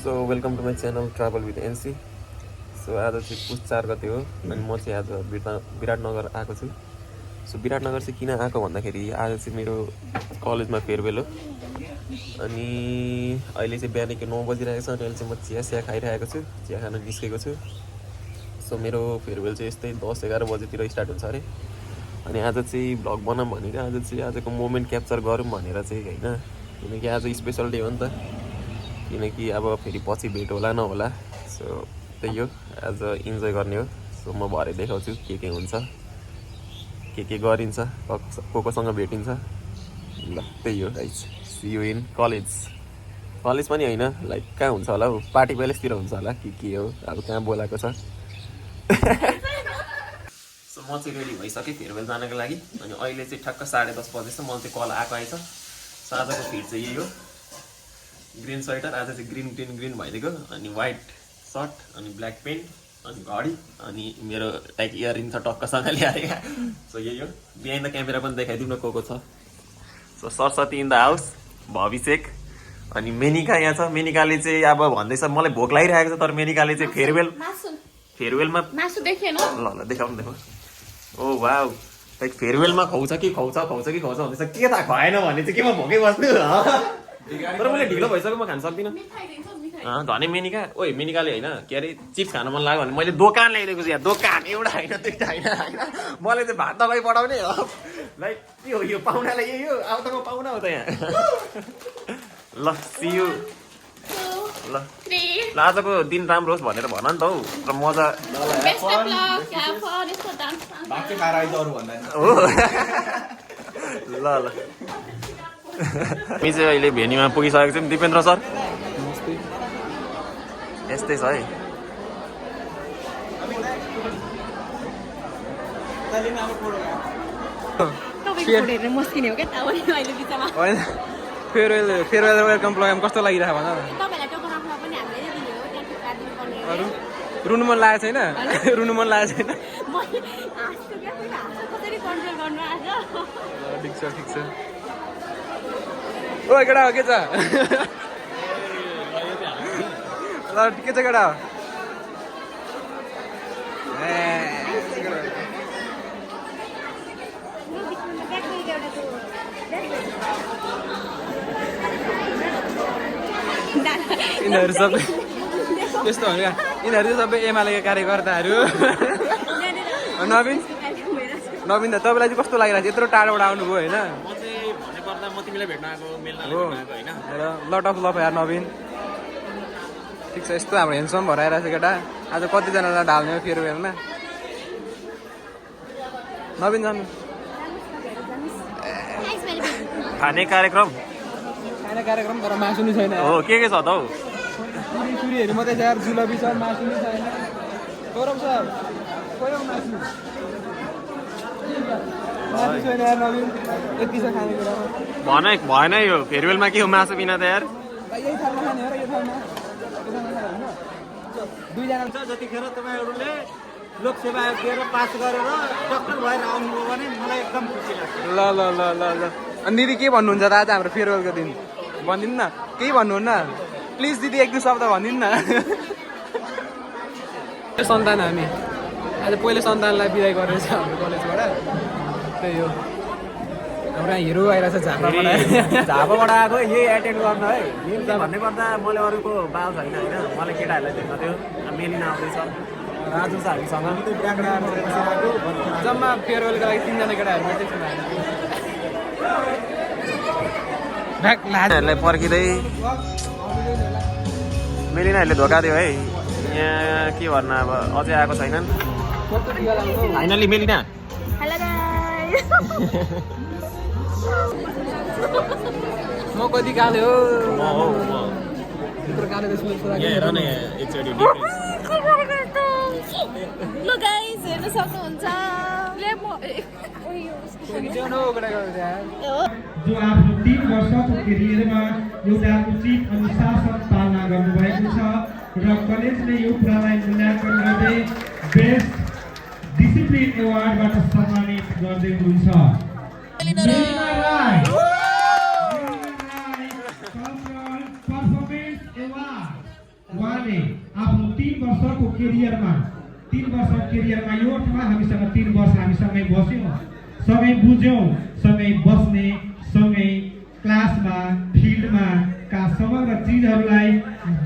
So welcome to my channel travel with NC. So आज चाहिँ पुस 4 गते हो अनि म चाहिँ आज विराटनगर आएको छु। सो विराटनगर चाहिँ किन आएको भन्दाखेरि आज चाहिँ मेरो कलेजमा फेयरवेल हो अनि अहिले चाहिँ बिहानको 9 बजिरहेको छ अनि अहिले चाहिँ म चिया खाइरहेको छु, चिया खान निस्केको छु। सो मेरो फेयरवेल चाहिँ यस्तै 10-11 बजेतिर स्टार्ट हुन्छ अरे अनि आज चाहिँ भ्लग बनाऊँ भनेर आज चाहिँ आजको मोमेन्ट क्याप्चर गरौँ भनेर चाहिँ होइन, किनकि आज स्पेसल डे हो नि त, किनकि अब फेरि पछि भेट होला नहोला। सो त्यही हो, आज इन्जोय गर्ने हो। सो म भरे देखाउँछु के हुन्छ, के गरिन्छ, कोसँग भेटिन्छ। ल त्यही हो guys, see you in college पनि होइन, लाइक कहाँ हुन्छ होला हौ, पार्टी प्यालेसतिर हुन्छ होला के हो, अब कहाँ बोलाएको छ। सो म चाहिँ रेडी भइसकेँ फेयरवेल जानको लागि अनि अहिले चाहिँ ठ्याक्क 10:30 बजेछ। मलाई चाहिँ कल आएको आएछ। सो आजको फिट चाहिँ यही हो, ग्रिन स्वेटर, आज चाहिँ ग्रिन भइदिएको अनि वाइट सर्ट अनि ब्ल्याक पेन्ट अनि घडी अनि मेरो टाइप इयरिङ छ टक्कसँग ल्याएर। सो यही हो, बिहाइन्ड द क्यामेरा पनि देखाइदिउँ न को छ। So Saraswati in the house, Bhavishek अनि मेनिका यहाँ छ। मेनिकाले चाहिँ अब भन्दैछ मलाई भोक लागिरहेको छ, तर मेनिकाले चाहिँ फेयरवेलमा मासु देखेन। ल देखाउनु। ओ वाउ, लाइक फेयरवेलमा खुवाउँछ कि भन्दैछ, के थाहा खुवाएन भने चाहिँ के म भोकै बस्नु। तर मैले ढिलो भइसक्यो, म खान सक्दिनँ। धनी मेनिका, ओइ मेनिकाले होइन के अरे चिप्स खान मन लाग्यो भने मैले दोकान ल्याइदिएको छु। यहाँ दोकान एउटा होइन दुईवटा होइन, मलाई चाहिँ भात दबाई पठाउने हो। लाइक के हो यो, पाहुनालाई यही हो, अब त म पाहुना हो त यहाँ। ल सी यु। ल आजको दिन राम्रो होस् भनेर भन नि त हौ, र मजा ल हामी चाहिँ अहिले भेन्यूमा पुगिसकेको छौँ। दिपेन्द्र सर यस्तै छ है। होइन फेयरवेल वेलकम प्रोग्राम कस्तो लागिरहेको भन न। रुनु मन लागेको छैन? रुनु मन लागेको छैन? ठिक छ। ओ केटा हो, के छ? ल के छ केटा? यिनीहरू सबै त्यस्तो हो क्या, यिनीहरू सबै एमालेका कार्यकर्ताहरू। नवीन त तपाईँलाई चाहिँ कस्तो लागिरहेको छ, यत्रो टाढोबाट आउनुभयो होइन? लट अफ लभ यार नवीन। ठिक छ, यस्तो हाम्रो हेन्डसम भएर आइरहेको छ केटा। आज कतिजनालाई ढाल्ने हो फेयरवेलमा? नवीन जानु खाने कार्यक्रम तर मासु नि छैन हो। के छ त हौ? चुरीहरू मात्रै छ यार, जुलबी छ, मासु नि छैन। गरम सर मासु छैन यार नवीन, यति छ खाने कुरा। भएन यो फेयरवेलमा के हो मासु बिना त यार। यही ठाउँमा खाने हो र यो ठाउँमा दुईजना हुन्छ। जतिखेर तपाईँहरूले लोकसेवा दिएर पास गरेर डक्टर भएर आउनुभयो भने मलाई एकदम खुसी लाग्छ। ल अनि दिदी के भन्नुहुन्छ त आज हाम्रो फेयरवेलको दिन? भनिदिनु न, केही भन्नुहुन्न प्लिज दिदी, एक दुई शब्द भनिदिनु न। सन्तान हामी आज पहिले सन्तानलाई बिदाई गरेर छ हाम्रो कलेजबाट। त्यही हो, हाम्रो हिरो आइरहेको छ झापाबाट आएको यही एटेन्ड गर्न है। भन्ने पर्दा मैले अरूको बाल छैन होइन, मलाई केटाहरूलाई भेट्न थियो। मेलिना आउँदैछ, राजु छ हामीसँग। जम्मा फेयरवेलको लागि 3जना केटाहरू मात्रै छौँ हामी। लाजहरूलाई पर्खिँदै मेलिनाहरूले धोका दियो है। यहाँ के भन्नु, अब अझै आएको छैनन्। फाइनली मेलिना। म कति काले हो, हेर न एकचोटि ल गाइस हेर्न सक्नुहुन्छ। जो आफ्नो 3 वर्षको करियरमा एउटा उचित अनुशासन पालना गर्नुभएको छ र कलेजले यो कुरालाई मूल्याङ्कन गर्दै बेस्ट डिसिप्लिन एवार्डबाट सम्मानित गर्दै हुनुहुन्छ। Performance Award उहाँले आफ्नो 3 वर्षको केरियरमा यो अर्थमा हामीसँग 3 वर्ष हामी सँगै बस्यौँ, सँगै बुझ्यौँ, सँगै बस्ने, सँगै क्लासमा फिल्डमा का समग्र चिजहरूलाई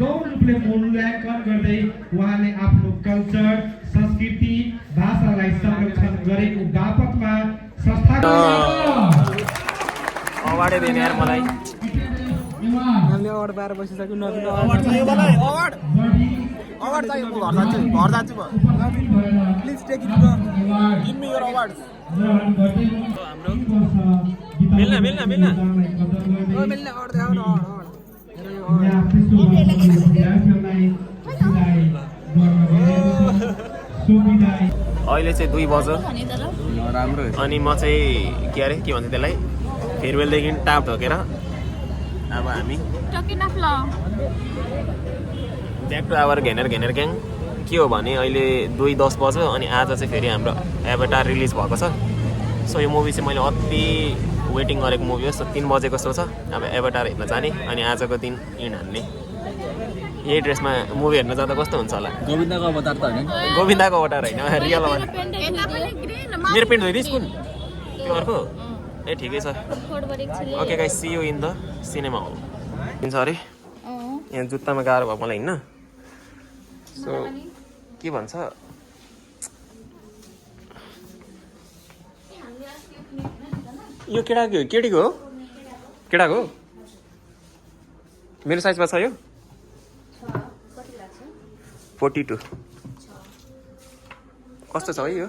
गौण रूपले मूल्याङ्कन गर्दै उहाँले आफ्नो कल्चर, संस्कृति, भाषालाई संरक्षण गरेको बापतमा संस्थागत अवार्डै दिने यार मलाई। हामीले अवार्ड पाएर बसिसक्यो। नवीन अवार्ड चाहियो मलाई, अवार्ड चाहियो। म घर जान्छु म। Please take it give me your award. मिल्न अवार्ड देखाउन अहिले चाहिँ 2 बज्यो भने तर राम्रो अनि म चाहिँ के भन्छ त्यसलाई फेयरवेलदेखि टाप ढोकेर अब हामी टकिन अफ ल ब्याक टु आवर घेनेर ग्याङ। के हो भने अहिले 2:10 बज्यो अनि आज चाहिँ फेरि हाम्रो एभाटार रिलिज भएको छ। सो यो मुभी चाहिँ मैले अति वेटिङ गरेको मुभी हो। सो 3 बजेको सो छ, अब एभाटार हेर्न जाने अनि आजको दिन इन्ड हान्ने। यही ड्रेसमा मुभी हेर्न जाँदा कस्तो हुन्छ होला? गोविन्दको अवतार त होइन, गोविन्दाको अवतार होइन, रियल अवतार। यता पनि ग्रीन मेरो पेन्ट धोइदिस् कुन त्यो अर्को? ए ठिकै छ। फोड गरेको छु okay guys, see you in the cinema hall. हुन्छ अरे यहाँ जुत्तामा गाह्रो भयो मलाई हिँड्न। सो के भन्छ यो केटाको हो केटीको हो? केटाको हो? मेरो साइजमा छ यो 42। कस्तो छ है यो?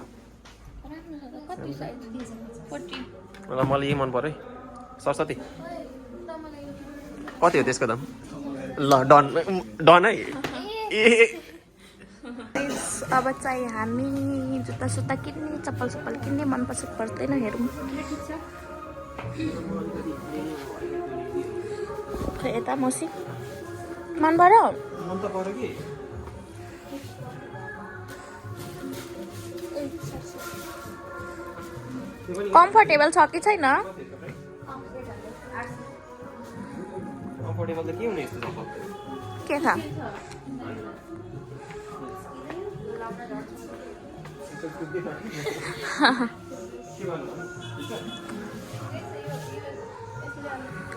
कति साइज 40 मलाई यही मन पर्यो है। सरस्वती कति हो त्यसको दाम? ल डन है। ए अब चाहिँ हामी जुत्ता सुत्ता किन्ने, चप्पल सप्पल किन्ने, मन पर्दैन हेरौँ। खै यता मसी मन पर्यो? मन त पर्यो कि कम्फर्टेबल छ कि छैन? कम्फर्टेबल त के हुने यस्तो चप्पल? के थाहा?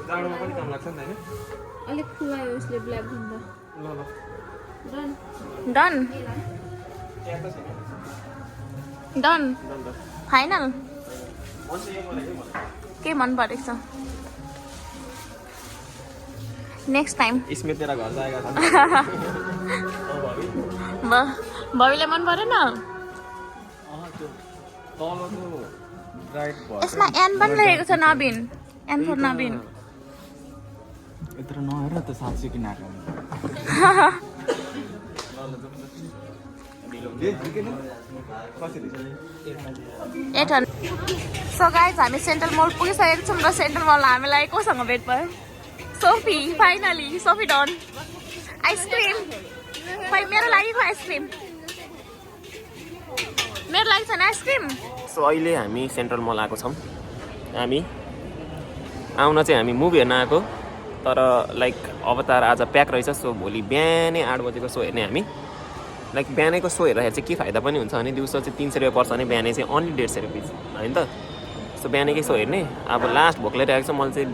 जाडोमा पनि काम लाग्छ नि त होइन? अलिक खुवायो उसले ब्ल्याक भन्दा। ल डन यहाँ त छैन। डन डन त फाइनल। मन चाहिँ यो मलाई के भन्नु? के मन परेको छ? नेक्स्ट टाइम इसमें तेरा घर जाएगा था। भविले मन परेन? यसमा एन पनि लेखेको छ नवीन, एन फर नवीन। यत्रो नहेर त 700 किनाको। सो गाइज हामी सेन्ट्रल मल पुगिसकेको छौँ र सेन्ट्रल मल हामीलाई कोसँग भेट भयो? Sophie, finally Sophie done. Ice cream मेरो लागि आइसक्रिम, मेरो लागि छैन आइसक्रिम। सो अहिले हामी सेन्ट्रल मल आएको छौँ। हामी आउन चाहिँ हामी मुभी हेर्न आएको, तर लाइक अवतार आज प्याक रहेछ। सो भोलि बिहानै 8 बजेको सो हेर्ने हामी। लाइक बिहानैको सो हेर्दाखेरि चाहिँ के फाइदा पनि हुन्छ भने दिउँसो चाहिँ 300 रुपियाँ पर्छ भने बिहानै चाहिँ अन्ली 150 रुपियाँ होइन त। सो बिहानैकै सो हेर्ने। अब लास्ट भोक लागिरहेको छ, मैले चाहिँ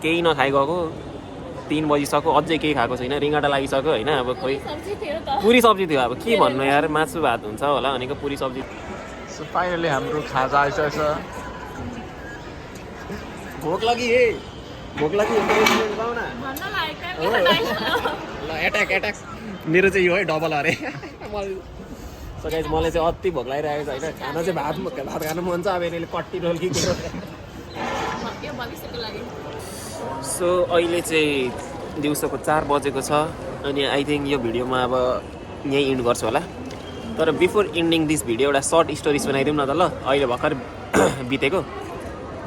केही नखाइ गएको 3 बजिसक्यो, अझै केही खाएको छैन। रिङ्गटा लागिसक्यो होइन। अब खोइ पुरी सब्जी थियो, अब के भन्नु यार, मासु भात हुन्छ होला भनेको पुरी सब्जी। सो फाइनली हाम्रो खाजा आइसकेको छ। भोक लागि हे, भोक लागि ल एट्याक मेरो चाहिँ यो है डबल अरे। सो गाइस मलाई चाहिँ अति भोक लागिरहेको छ होइन। खाना चाहिँ भात खानु मन छ। अब यिनीहरूले कट्टी रोल कि के हो। सो अहिले चाहिँ दिउँसोको 4 बजेको छ अनि आई थिङ्क यो भिडियोमा अब यहीँ इन्ड गर्छु होला। तर बिफोर इन्डिङ दिस भिडियो एउटा सर्ट स्टोरी सुनाइदिउँ न त ल। अहिले भर्खर बितेको।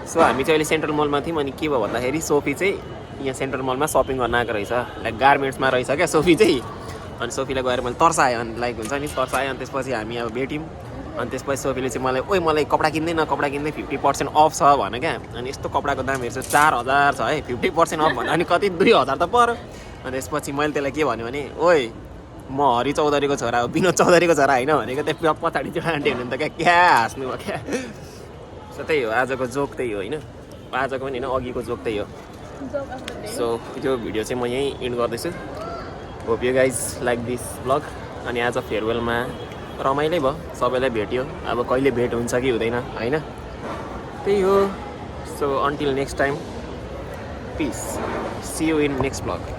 सो हामी चाहिँ अहिले सेन्ट्रल मलमा थियौँ अनि के भयो भन्दाखेरि सोफी चाहिँ यहाँ सेन्ट्रल मलमा सपिङ गर्न आएको रहेछ। लाइक गार्मेन्ट्समा रहेछ क्या सोफी चाहिँ। अनि सोफीलाई गएर मैले तर्साएँ, अनि लाइक हुन्छ नि तर्साएँ। अनि त्यसपछि हामी अब भेट्यौँ। अनि त्यसपछि सोफीले चाहिँ मलाई कपडा किन्दैन 50% अफ छ भने क्या। अनि यस्तो कपडाको दाम हेर्छु 4000 छ है, 50% अफ भन्दा अनि कति 2000 त पर्यो। अनि त्यसपछि मैले त्यसलाई के भन्यो भने ओइ म हरि चौधरीको छोरा हो विनोद चौधरीको छोरा होइन भनेको त्यो पछाडि त्यो आन्टी हुनुहुन्थ्यो क्या हाँस्नु भयो क्या सो त्यही हो आजको जोक त्यही हो होइन आजको पनि होइन अघिको जोक त्यही हो सो त्यो भिडियो चाहिँ म यहीँ इन्ड गर्दैछु hope you guys like this blog अनि आज फेयरवेलमा रमाइलै भयो सबैलाई भेट्यो अब कहिले भेट हुन्छ कि हुँदैन होइन त्यही हो so until next time peace see you in next blog